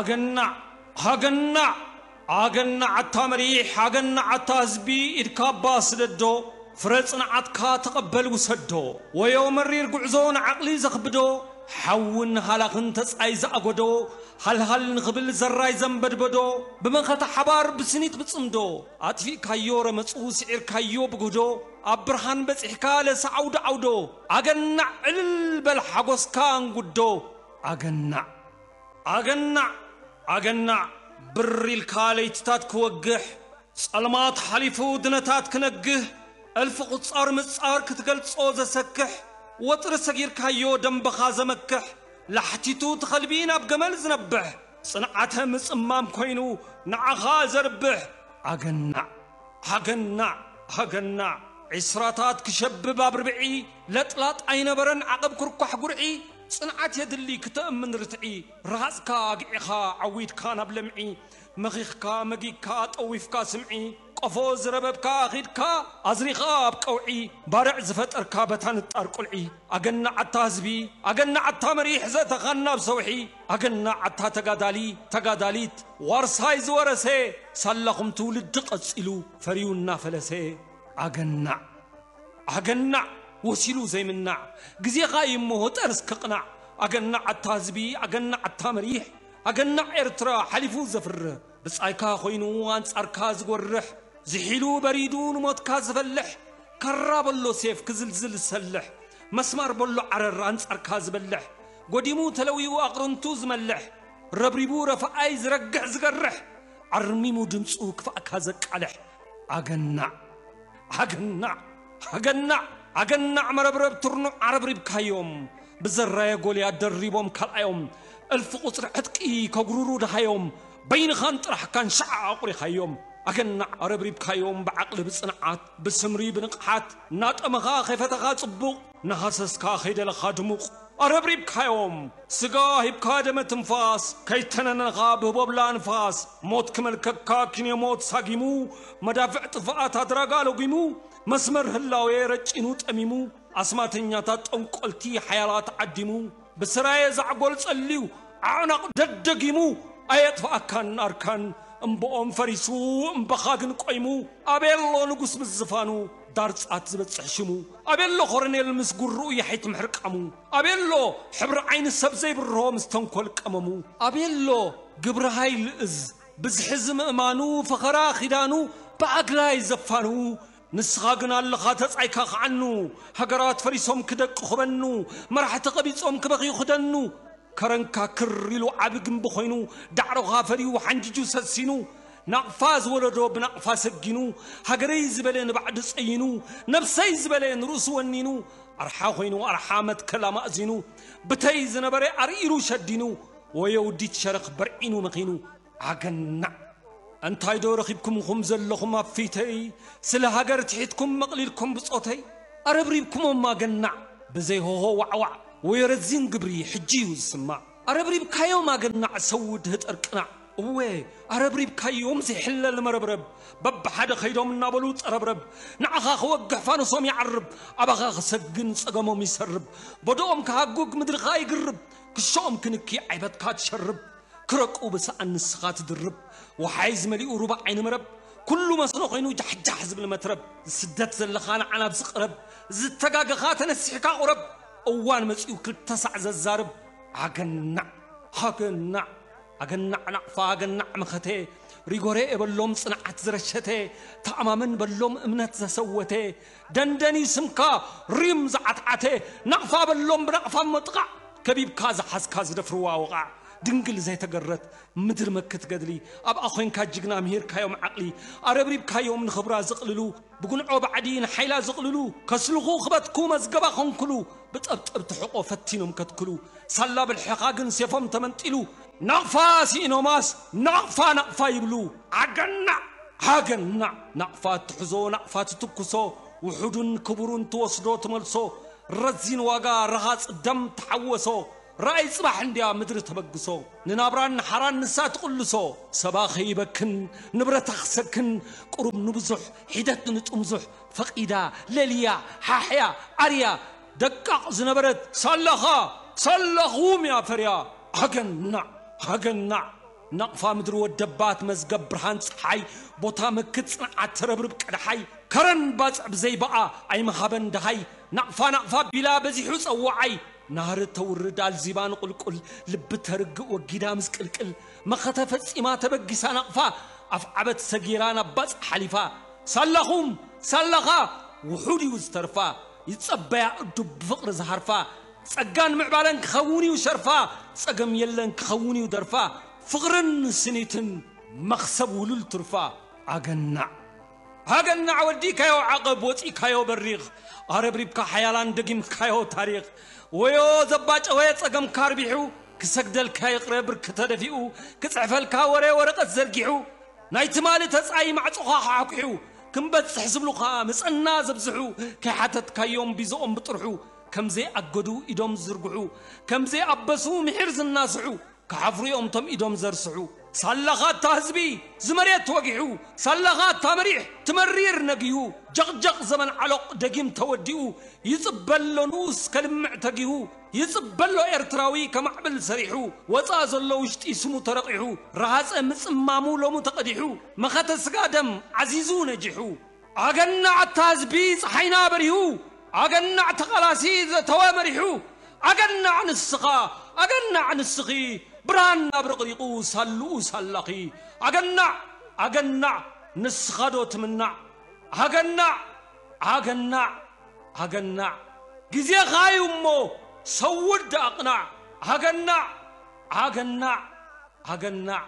ኣገናዕ፣ ኣገናዕ፣ ኣገናዕ ኣታ መሪሕ፣ ኣገናዕ ኣታ ህዝቢ፣ ኢድካ ኣባ ስደዶ፣ ፍረ ጽንዓትካ ተቐበል ውሰዶ። ወዮ መሪር ጉዕዞ ንዓቕሊ ዘኽብዶ፣ ሓውን ሃላኽን ተጻይ ዝኣጎዶ፣ ሃልሃል ንኽብል ዘራይ ዘንበድበዶ፣ ብመኸተ ሓባር ብስኒት ብጽምዶ፣ ኣጥፊእካዮ ረመጹ ስዒርካዮ ብጉህዶ፣ ኣብ ብርሃን በጺሕካ ለሰ ዓውዶ ዓውዶ፣ ኣገናዕ ዕልል በል ሓጎስካ ኣንጉዶ። ኣገናዕ፣ ኣገናዕ፣ ኣገናዕ፣ ብር ኢልካ ለይትታት ክወግሕ፣ ጸልማት ሓሊፉ ድነታት ክነግህ፣ እልፊ ቁጻር ምጻር ክትገልጾ ዘሰክሕ፣ ወጥሪ ሰጊርካዮ ደንበኻ ዘመክሕ፣ ላሕቲቱ ትኸልቢ ናብ ገመል ዝነብሕ፣ ጽንዓተ ምጽማም ኮይኑ ንዓኻ ዘርብሕ። ኣገናዕ፣ ኣገናዕ፣ ኣገናዕ፣ ዒስራታት ክሸብብ ኣብ ርብዒ፣ ለጥላጥ ኣይነበረን ዓቐብ ክርኳሕ ጉርዒ፣ ጽንዓት የድሊ ክተእምን ርትዒ፣ ረሃጽካ ኣግዒኻ ዓዊድካ ናብ ለምዒ፣ መኺኽካ መጊግካ ጠዊፍካ ስምዒ፣ ቆፎ ዝረበብካ ኣኺድካ ኣዝሪኻ ኣብ ቀውዒ፣ ባርዕ ዝፈጠርካ በታ ንጣር ቁልዒ፣ ኣገናዕ ኣታ ህዝቢ፣ ኣገናዕ ኣታ መሪሕ ዘእተኻና ኣብ ሰውሒ፣ ኣገናዕ ኣታ ተጋዳሊ፣ ተጋዳሊት፣ ዋርሳይ ዝወረሰ፣ ሳላኹም ትውልዲ ቀጺሉ፣ ፈርዩ እናፈለሰ። ኣገናዕ፣ ኣገናዕ፣ ወሲሉ ዘይምናዕ፣ ግዜኻ እዩ እሞ ጠር እስከ ቅናዕ። ኣገናዕ ኣታ ህዝቢ፣ ኣገናዕ ኣታ መሪሕ፣ ኣገናዕ ኤርትራ ሓሊፉ ዘፍርህ፣ ብጻይካ ኮይኑ ኣንጻርካ ዝጎርሕ፣ ዝሒሉ በሪዱ ንሞትካ ዝፈልሕ፣ ካራ በሎ ሴፍ ክዝልዝል ዝሰልሕ፣ መስማር በሎ ዓረር ኣንጻርካ ዝበልሕ፣ ጎዲሙ ተለዊኡ ኣቕርንቱ ዝመልሕ፣ ረብሪቡ ረፈኣይ ዝረግሕ ዝገርሕ፣ ዓርሚሙ ድምጹ ክፋእካ ዘቃልሕ። ኣገናዕ፣ ኣገናዕ፣ ኣገናዕ፣ ኣገናዕ መረብረብ ትርኑዕ ኣረብሪብካዮም፣ ብዘራየ ጎልያድ ደሪቦም ካልኣዮም፣ እልፊ ቁጽሪ ዕጥቂ ከጉርሩ ደሃዮም፣ በይንኻን ጥራሕካን ሸዓ ኣቑሪኻዮም። ኣገናዕ ኣረብሪብካዮም ብዓቕሊ ብጽንዓት፣ ብስምሪ ብንቕሓት፣ እናጠመኻ ከይፈተኻ ጽቡቕ፣ እናሃሰስካ ከይደለኻ ድሙቕ። ኣረብሪብካዮም ስጋ ሂብካ ደመ ትንፋስ፣ ከይተነነኻ ብህቦብላ ንፋስ፣ ሞት ክመልከካ ኪንዮ ሞት ሳጊሙ፣ መዳፍዕ ጥፍኣት ኣድራጋ ለጒሙ፣ መስመር ህላዌ ረጪኑ ጠሚሙ፣ ኣስማተኛታት ጠንቆልቲ ሓያላት ዓዲሙ፣ ብስራየ ዛዕጎል ጸልዩ፣ ዓዕናቕ ደደጊሙ፣ ኣየጥፍኣካን ኣርካን፣ እምብኦም ፈሪሱ፣ እምበኻ ግን ቆይሙ፣ ኣቤሎ ንጉስ ምስ ዝፋኑ፣ ዳርጻት ዝበጽሕ ሽሙ፣ ኣቤሎ ኮረኔል ምስ ጉርኡ የሒት ምሕርቃሙ፣ ኣቤሎ ሕብሪ ዓይኒ ሰብ ዘይብርሆ ምስ ተንኮል ቀመሙ፣ ኣቤሎ ግብሪ ሃይል እዝ ብዝሒ ዝምእማኑ፣ ፈኸራ ኺዳኑ ብኣግላይ ዘፋንዉ፣ ንስኻ ግን ኣለኻ ተጻይካ ኸዓኑ፣ ሃገራት ፈሪሶም ክደቅኹበኑ፣ መራሕቲ ቐቢጾም ክበኽዩ ክደኑ፣ ከረንካ ክር ኢሉ ዓቢ ግንቢ ኮይኑ፣ ዳዕሮኻ ፈርዩ ሓንጂጁ ሰሲኑ፣ ናቕፋ ዝወለዶ ብናቕፋ ሰጊኑ፣ ሃገረይ ዝበለ ንባዕዲ ጸይኑ፣ ነብሰይ ዝበለ ንርእሱ ወኒኑ፣ ኣርሓ ኮይኑ ኣርሓ መትከል ኣማእዚኑ፣ ብተይ ዝነበረ ኣርኢሩ ሸዲኑ፣ ወዮ ውዲት ሸረኽ በርዒኑ መኺኑ። ኣገናዕ! እንታይ ዶ ረኺብኩምኹም ዘለኹም ኣብ ፊተይ? ስለ ሃገር ትሒትኩም መቕሊልኩም ብጾተይ? ኣረብሪብኩሞም ኣገናዕ! ብዘይ ሆሆ ዋዕዋዕ ወይ ረዚን ግብሪ ሕጂ እዩ ዝስማዕ። ኣረብሪብካዮም ኣገናዕ ሰውድ ህጠር ቅናዕ! እወ ኣረብሪብካዮም ዘይሕለል መረብረብ! በብሓደ ኸይዶም እናበሉ ጠረብረብ! ንዓኻ ክወግሕ ፋኖሶም ይዓርብ! ኣባኻ ክሰግን ጸገሞም ይሰርብ! በዶኦም ክሃጉግ ምድርኻ ይግርብ! ክሾኦም ክንኪ ዓይበትካ ትሸርብ! ክረቁ ብሰኣን ንስኻ ትድርብ። ወሓይዝ መሊኡ ሩባ ዓይኒ መረብ፣ ኩሉ መስኖ ኮይኑ ጃሕጃሕ ዝብል መትረብ። ዝስደት ዘለኻ ንዓና ኣብዚ ቅረብ፣ ዝተጋገኻ ተነሲሕካ ቁረብ። እዋን መጺኡ ክልተ ሳዕ ዘዛርብ። ኣገናዕ፣ ኣገናዕ፣ ኣገናዕ ናቕፋ፣ ኣገናዕ መኸተ። ሪጎሬ የበሎም ጽንዓት ዝረሸተ፣ ተኣማመን በሎም እምነት ዘሰወተ። ደንደን እዩ ስምካ ሪም ዝዓትዓተ፣ ናቕፋ በሎም ብናቕፋ መጥቓዕ። ከቢብካ ዝሓዝካ ዝደፍርዋ ወቓዕ፣ ድንግል ዘይተገረት ምድር መክት ገድሊ፣ ኣብኣ ኮይንካ ጅግና ምሂርካዮም ዓቕሊ፣ ኣረብሪብካዮም ንኽብራ ዝቕልሉ፣ ብጉንዖ ባዕዲ ንሓይላ ዝቕልሉ፣ ከስልኹ ክበትኩ መዝገባ ኾንኩሉ፣ ብጠብጠብ ትሕቆ ፈቲኖም ከትክሉ፣ ሳላ ብልሕኻ ግን ሴፎም ተመንጢሉ፣ ናቕፋ ስኢኖማስ ናቕፋ ናቕፋ ይብሉ። ኣገናዕ! ኣገናዕ! ናቕፋ ትሕዞ ናቕፋ ትትኩሶ፣ ውሑዱን ክቡሩን ትወስዶ ትመልሶ፣ ረዚን ዋጋ ረሃጽ ደም ተሓወሶ፣ ራእይ ጽባሕ እንድያ ምድሪ ተበግሶ፣ ንናብራን ንሓራን ንሳ ትቕልሶ፣ ሰባ ኸይበክን ንብረታ ክሰክን፣ ቁሩብ ንብዙሕ ሒደት ንጥምዙሕ፣ ፈቒዳ ለልያ ሓሕያ ኣርያ ደቃቕ ዝነበረት ሳላኻ ሳላኹም እያ ፈርያ። ኣገናዕ! ኣገናዕ! ናቕፋ ምድሪ ወደባት መዝገብ ብርሃን ፀሓይ፣ ቦታ ምክት ፅንዓት ተረብርብ ቀድሓይ፣ ከረን ባፅዕ ብዘይበኣ ኣይምሃበን ደሃይ፣ ናቕፋ ናቕፋ ቢላ በዚሑ ፀዋዓይ፣ ናህሪ ተውርድ ኣልዚባ ንቁልቁል፣ ልቢ ተርግእ ወጊዳ ምስቅልቅል፣ መኸተ ፈፂማ ተበጊሳ ናቕፋ፣ ኣፍዓበት ሰጊራ ናብ ባፅዕ ሓሊፋ፣ ሳላኹም ሳላኻ ውሑድ እዩ ዝተርፋ፣ ይጸበያ እዱብ ብፍቕሪ ዝሃርፋ፣ ጸጋን ምዕባለን ክኸውን እዩ ሸርፋ፣ ጸገም የለን ክኸውን እዩ ደርፋ፣ ፍቕርን ስኒትን መኽሰብ ውሉል ትርፋ። ኣገናዕ ኣገናዕ ወዲካዮ ዓቐብ ወጺካዮ በሪኽ፣ ኣረብሪብካ ሓያላን ደጊምካዮ ታሪኽ። ወዮ ዘባጨወ ጸገምካ ኣርቢሑ፣ ክሰግደልካ ይቕረ ብርክ ተደፊኡ፣ ክጽሕፈልካ ወረ ወረቐት ዘርጊሑ፣ ናይ ትማሊ ተጻይ ማዕጾኻ ሓኩሑ፣ ክንበጽሕ ዝብሉኻ ምጸና ዘብዝሑ፣ ከይሓተትካዮም ቢዝኦም ብጥርሑ፣ ከም ዘይኣገዱ ኢዶም ዝዝርግሑ፣ ከም ዘይኣበሱ ምሒር ዝናስሑ፣ ክሓፍሩ እዮም ቶም ኢዶም ዘርስሑ። ሳላኻ እታ ህዝቢ ዝመሬት ወጊሑ፣ ሳላኻ እታ መሪሕ ትመሪር ነጊሁ፣ ጀቕጀቕ ዘመን ዓሎቕ ደጊም ተወዲኡ፣ ይጽበሎ ንኡስ ከልምዕ ተጊሁ፣ ይጽበሎ ኤርትራዊ ከማዕብል ሰሪሑ፣ ወጻ ዘሎ ውሽጢ ስሙ ተረቒሑ፣ ረሃጸ ምጽማሙ ሎሙ ተቐዲሑ፣ መኸተ ስጋ ደም ዓዚዙ ነጂሑ። ኣገናዕ ኣታ ህዝቢ ጸሓይና በሪሁ፣ ኣገናዕ ተቓላሲ ዘተወ መሪሑ፣ ኣገናዕ ንስኻ፣ ኣገናዕ ንስኺ ብርሃን ናብ ረቕሪቑ ሳልኡ ሳላኺ። ኣገናዕ ኣገናዕ ንስኻ ዶ ትምናዕ? ኣገናዕ ኣገናዕ ኣገናዕ ግዜኻ እዩ እሞ ሰውድ ኣቕናዕ። ኣገናዕ ኣገናዕ ኣገናዕ